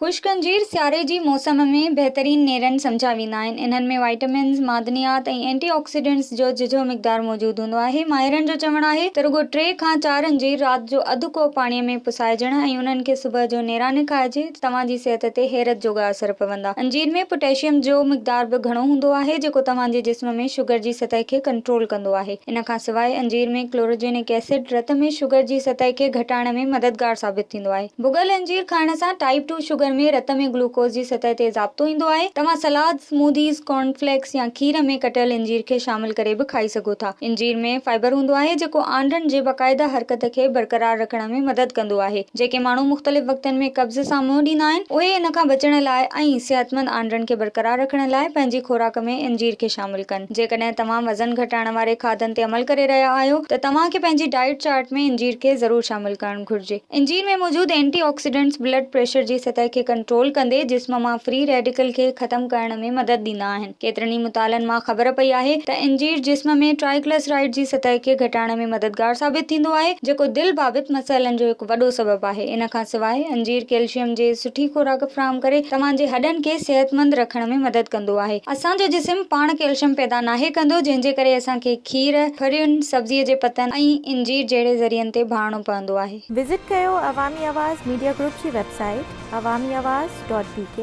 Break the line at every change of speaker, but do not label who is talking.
خشڪ انجير سياري جي موسم ۾ بهترين نيرن سمجهيا ويندا آهن. انهن ۾ وائٽمنز، معدنيات ۽ اينٽي آڪسيڊنٽس جو جهجهو مقدار موجود هوندو آهي. ماهرن جو چوڻ آهي ته رڳو ٽي کان چار انجير رات جو اڌ ڪوپ پاڻي ۾ پسائجڻ ۽ انهن کي صبح جو نيراني کائجي ته توهان جي صحت تي حيرت جوڳا اثر پوندا. انجير ۾ پوٽيشيم جو مقدار به گهڻو هوندو آهي جيڪو توهان جي جسم ۾ شگر جي سطح کي ڪنٽرول ڪندو آهي. ان کان سواء انجير ۾ ڪلوروجينڪ ايسڊ رت ۾ شگر جي سطح کي گهٽائڻ ۾ مددگار ثابت ٿيندو آهي. ڀڳل انجير کائڻ سان ٽائيپ ٽو شگر ۾ رت ۾ گلوڪوز جي سطح تي ضابطو ايندو آهي. توهان سلاد، سموديز، ڪارن فليڪس يا کير ۾ ڪٽيل انجير کي شامل ڪري به کائي سگهو ٿا. انجير ۾ فائبر هوندو آهي جيڪو آنڊن جي باقاعده حرڪت کي برقرار رکڻ ۾ مدد ڪندو آهي. جيڪي ماڻهو مختلف وقتن ۾ قبض سان منهن ڏيندا آهن اهي ان کان بچڻ لاء ۽ صحتمند آنڊن کي برقرار رکڻ لاء پنهنجي خوراڪ ۾ انجير کي شامل ڪن. جيڪڏهن توهان وزن گهٽائڻ واري کاڌن تي عمل ڪري رهيا آهيو ته توهان کي پنهنجي ڊائيٽ چارٽ ۾ انجير کي ضرور شامل ڪرڻ گهرجي. انجير ۾ موجود اينٽي آڪسيڊنٽس بلڊ پريشر جي سطح کي ڪنٽرول ڪندي جسم مان فري ريڊيڪل کي ختم ڪرڻ ۾ مدد ڏيندا آهن. ڪيترن ئي مطالعن مان خبر پئي آهي ته انجير جسم ۾ ٽرائيگلسرائيڊ جي سطح کي گهٽائڻ ۾ مددگار ثابت ٿيندو آهي جيڪو دل بابت مسئلن جو هڪ وڏو سبب آهي. ان کان سواء انجير ڪيلشيم جي سٺي خوراڪ فراهم ڪري توهان جي هڏن کي صحتمند رکڻ ۾ مدد ڪندو آهي. اسان جو جسم پاڻ ڪيلشيم پيدا ناهي ڪندو جنهن جي ڪري اسان کي کير، ڦرين، سبزيء جي پتن ۽ انجير جهڙي ذريعن تي ڀاڙڻو پوندو آهي.
وزٽ ڪيو عوامي آواز ميڊيا گروپ جي website Awami Awaz dot B K.